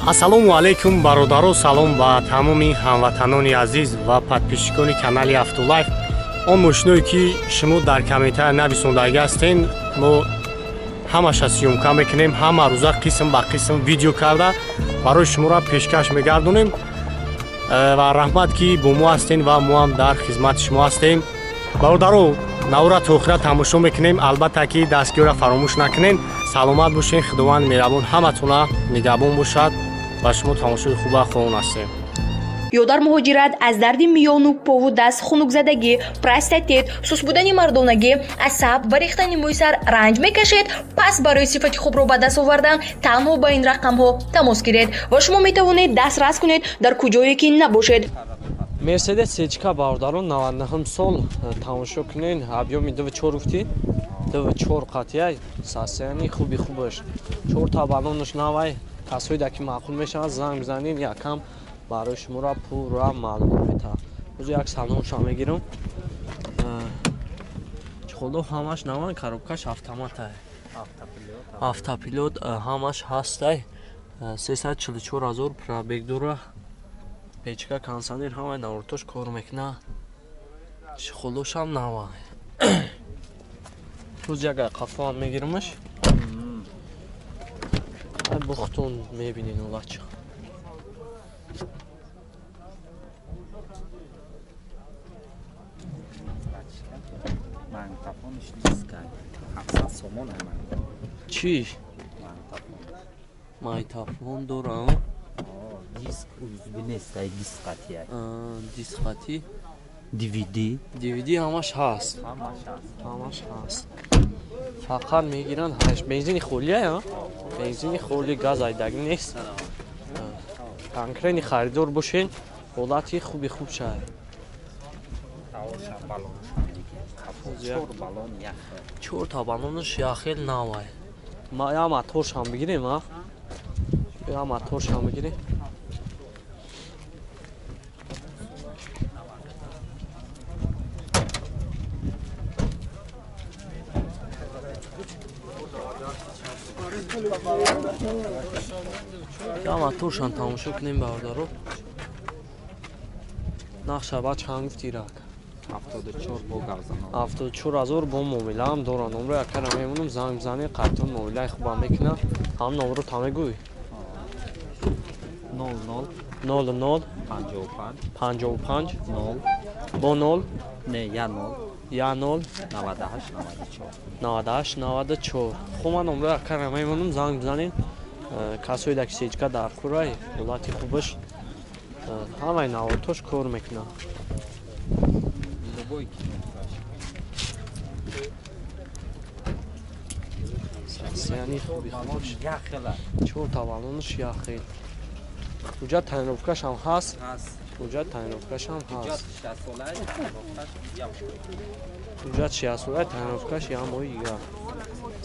Ассалому алайкум бародаро, салом ба тамоми ҳамватанони азиз ва подписчикони канали Автолайф. Он мошиное ки шумо дар комментария нависондагӣ ҳастен, мо ҳамаша съёмка мекунем, ҳама рӯза қисм ба қисм видео карда барои шуморо пешкаш мегардонем. Ва раҳмат ки бо мо ҳастен ва мо ҳам дар хизмати шумо ҳастем. Бародаро, навора то охира тамошо мекунем, албатта ки дастгиҳоро фаромӯш накунем. Саломат бошед, Худованд меҳрабон ҳаматона нигаҳбон бошад. Ба шумо тамошои хуба хоҳон ҳастем. Ё дар муҳоҷират аз дарди миёну пову даст, хунукзадагӣ, простатит, сус будани мардонагӣ, асаб ва рехтани мӯи сар ранҷ мекашед, пас барои сифати хубро ба даст овардан танҳо ба ин рақамҳо тамос гиред ва шумо метавонед дастрас кунед дар куҷое ки набошед. Мерседес Сечка бародарон 99 сол тамошо кунед, объёми 2.4 гуфтӣ, 2.4 қатъия, состоянии хуби хубаш, 4 баллонаш навай. Касоида ки маъқул мешавад занг бизанед, якам барои шуморо пурра маълумот метаҳад. Ҳозир як салонша мегирам. Чиқолдо ҳамаш наван, коробкаш автоматай, автопилот ҳамаш ҳастай. 344 ҳазор пробег дора, печка, кондиционер ҳамаи наворотош кор мекунад. Чиқолдошам навай. Ҳозир як қафоам мегирамаш. Бухтун мебинед улача. Чӣ? Магнитофон дорам. Диск USB нест, ай диск қатӣ. Диск қатӣ. DVD. DVD ҳамаш ҳаст. Ҳамаш ҳаст. Фақат мегиранд ҳаш бензини холия, ҳа? Бензини холи, газ айдагӣ нест. Конкретни харидор бошед, ҳолати хуби хуб шавад. Чорта баллонаш яхел навай. Я моторшам бигирем, а? Я моторшам бигирем. Я моторшам тамошо кунем бародаро. Нақша ба чанд гуфти рак? 74 бо гавзано. 74 ҳазор бо муомилаам дора. Номро якара мемонам, занг бизанед, қайтон муомилаи хуба мекунам. Ҳам номро та мегӯй? 00 00 55 55 0 бо 0 не 10 10 98 94 98 94. Хуб, ман номро якара мемонам, занг бизанед. Касоида ки сечка дар курай, ҳолати хубаш, ҳамаи наворотош кор мекунад. Яъне хуби хубаш. Чорта баллонаш яхел. Ҳуҷҷат тонировкашам ҳаст. Ҳуҷҷат тонировкашам ҳаст. Ҳуҷҷат 60 сола, тонировкаш як моҳи дигар.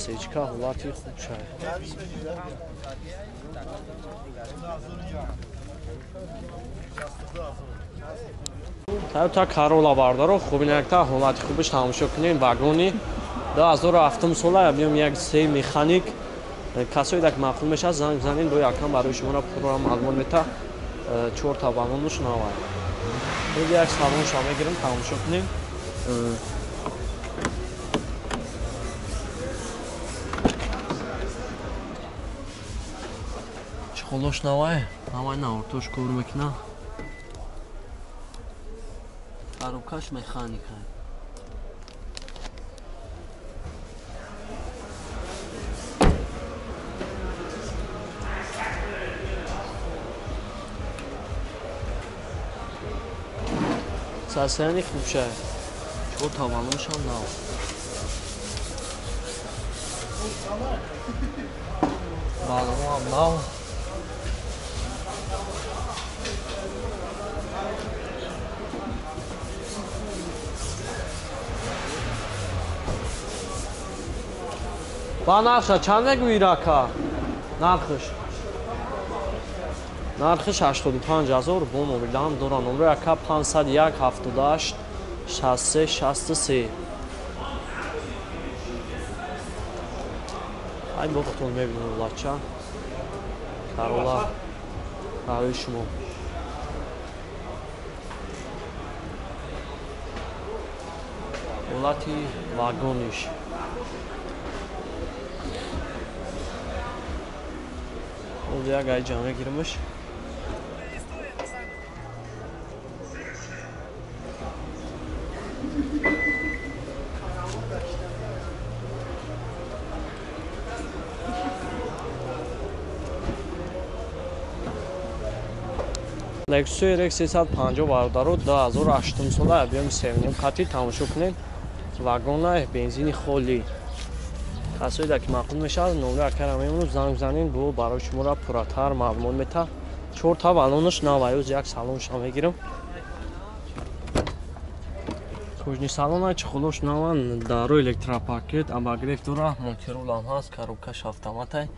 Сечка ҳолати хуб шавад. Тойота Corolla бародаро, хуб инакта ҳолати хубаш тамошо кунем. Вагони 2007 сола, объём 1.3 механик. Касоида ки маъқул мешавад занг бизанед, бо якам барои шуморо пурра маълумот метаҳад. Чорта баллонаш навай. Ҳозир як салонша мегирам, тамошо кунем. Чиқолош навай, ҳамаи наворотош кор мекунад. Коробкаш механика. Состояние хуб шавад. Чорта баллоншам нав. Баллонам нав. Ба нарха чанд мегӯӣ рака? Нархаш? Нархиш 85 ҳазор бо мобилаам дора. Номро яка 501 78 63 63. Ай бо худтон мебинем лача. Corolla. Барои шумо. Ҳолати вагониш. Оз як ай ҷамъ мегиримш. Lexus RX 350 бародаро 2008 сола объёми 3.5 қати тамошо кунед. Вагона бензини холӣ. Касоеда ки маъқул мешавад номри акара мемонад, занг бизанед, бо барои шуморо пурратар маълумот метаҳад. Чорта баллонаш нав, оз як салонша мегирам. Кожни салона чехолош наван, даро электропакет, обогрев дора, мультирулам ҳаст, коробкаш автоматай,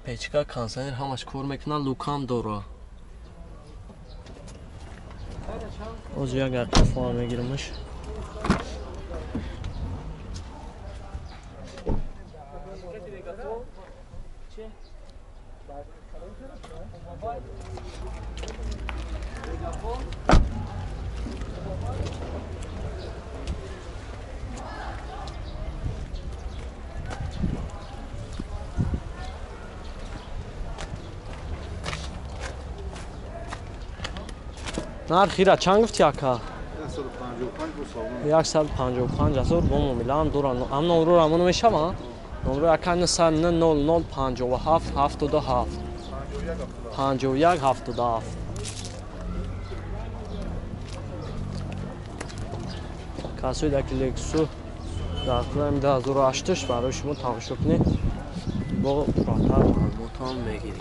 печка, кондиционер ҳамаш кор мекунад, лукам дора. Оз як қафо мегирамаш. Нархира чанд гуфти ака? 155 ҳазор бо муомилаам дорам. Ам номро рамон мешава? Номро ака 900 57 77 51 77. Касои ки Lexus дар кулам 2008 барои шумо тамошо кунед, бо пурратар маълумотам мегиред.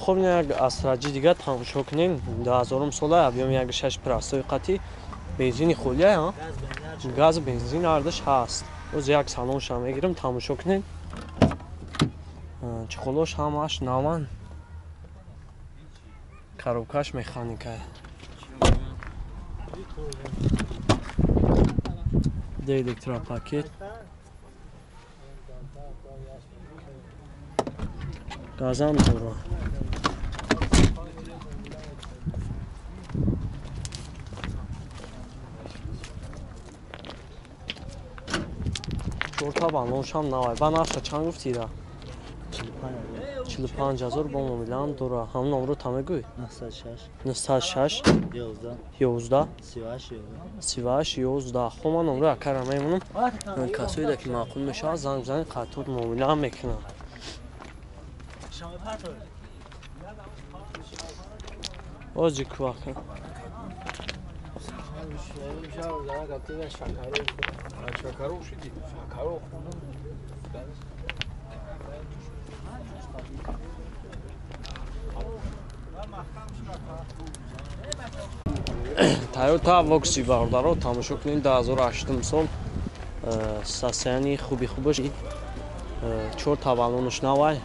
Хоб як асраҷи дига тамошо кунем. 2000 сола объёми 1.6 простой қати бензини холия, газ бензин ҳардаш ҳаст. Оз як салонша мегирам, тамошо кунем. Чехолош ҳамаш наван, коробкаш механика. Де электропакет. Газам дора. Чорта баллоншам навай. Ба нарха чанд гуфтида? 45 ҳазор бо муомилаам дора. Ҳамон номро та мегӯй? 906 11 38 11. Хо ман номро акара мемонам. Касоеда ки маъқул мешавад занг бизанед, қатъ муомилаам мекунам. Ози кувака. Toyota Voxy бародаро тамошо кунед 2008 сол состоянии хуби хубаш, чорта баллонаш навай,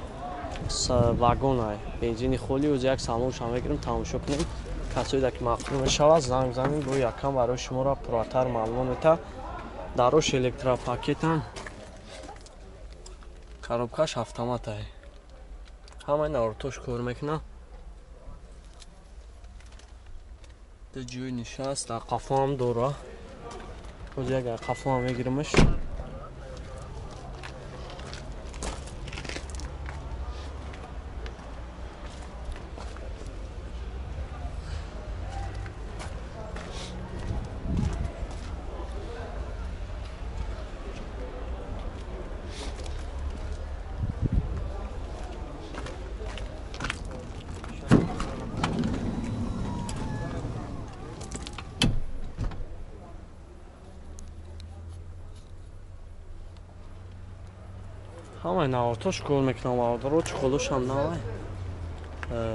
вагонай, бензини холӣ. Оз як салонша мегирам, тамошо кунем. Касоеда ки маъқул мешавад занг бизанед, бо якам барои шуморо пурратар маълумот метаҳад. Дарош электропакетам, коробкаш автоматай, ҳамаи наворотош кор мекунад. Ҷои нишаст дар қафоам дора. Оз як қафоам мегирамаш. Ҳамаи навортош кор мекунам бародаро, чехолошам навай.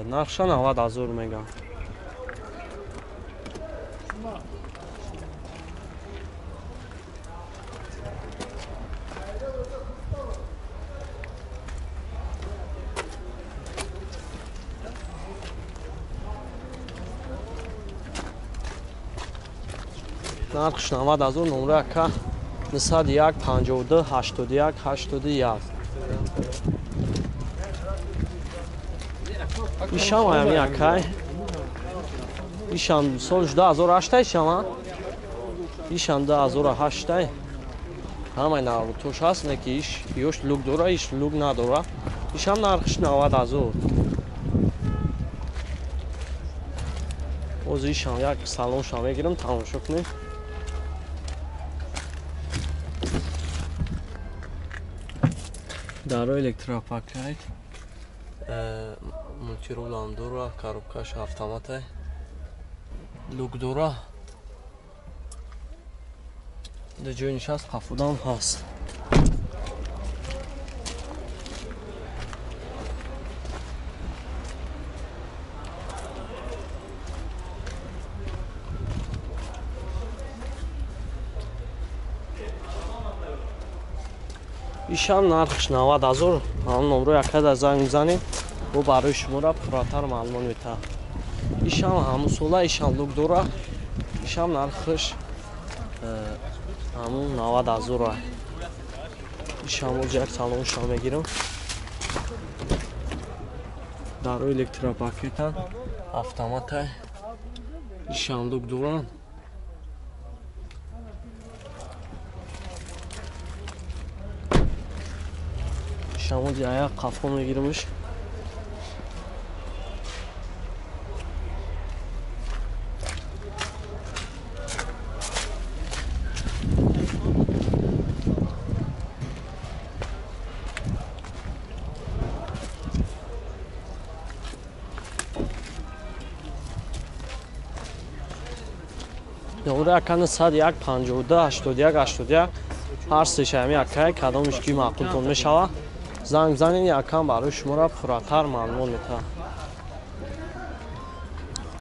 Нархша 90 ҳазор мегам. Нархш 90 ҳазор, номра ака 901 52 81 81. Ишам аями акай. Ишам сол 2008 ишам, ишам 2008. Ҳамаи нархтош ҳаст, не ки иш ёш люк дора, иш люк надора. Ишам нархш 90,000. Оз ишам як салоншам мегирам, тамошо кунем. Даро электропакет, мультирулам дора, коробкаш автоматай, люк дора. Дар ҷои нишаст қафудам ҳаст. Ишам нархш 90,000. Ҳамон номро якада занг мизанем, бо барои шуморо пурратар маълумот метаҳад. Ишам ҳамун сола, ишам лук дора. Ишам нархш ҳамун 90,000. Ишам оз як салоншам мегирам. Даро электропакетан, автоматай. Ишам лук доран. Шамози аяқ қафо мегиримш. Номра акана 101 52 81 81. Ҳар сешами акай кадомиш ки маъқултон мешава, занг занед, якам барои шуморо пурратар маълумот метаҳад.